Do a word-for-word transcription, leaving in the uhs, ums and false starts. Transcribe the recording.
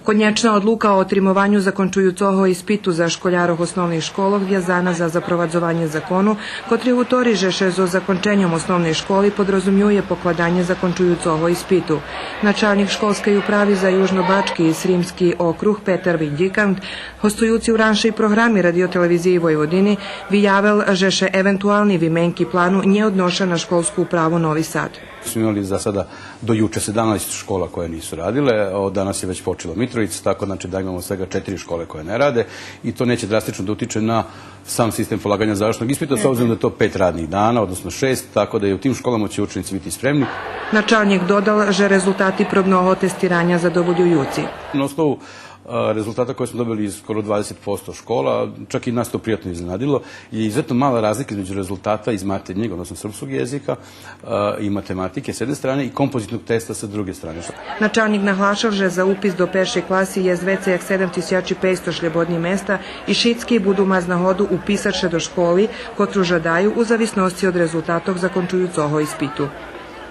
Конєчна одлука о отримованю закончуюцого испиту за школярох основних школох вязана за запровадзованє закону, котри гутори же ше зоз законченьом основней школи подрозумює покладанє закончуюцого испиту. Началнїк школскей управи за Южнобачки и Сримски округ Петар Виндїкант, гостуюци у раншей програми Радио-телевизиї Войводини, виявел же ше евентуални вименки плану нє одноша на школску управу Нови Сад. Smo imali za sada do juče sedamnaest škola koje nisu radile, od danas je već počela Mitrovica, tako znači da imamo svega četiri škole koje ne rade i to neće drastično da utiče na sam sistem polaganja završnog ispita, s obzirom da je to pet radnih dana, odnosno šest, tako da i u tim školama će učenici biti spremni. Началнїк додал же резултати пробного тестираня задоволююци. Na osnovu, a, rezultata koje smo dobili iz skoro dvadeset posto škola, čak i nas to prijatno iznenadilo, je izuzetno mala razlika između rezultata iz maternjeg, odnosno srpskog jezika, a, i matematike s jedne strane i kompozitnog testa sa druge strane. Началнїк наглашел же за упис до першей класи єст вецей як седем тисячи пейсто шлєбодни места и шицки буду мац нагоду уписац ше до школи котру жадаю у зависносци од резултатох закончуюцого испиту.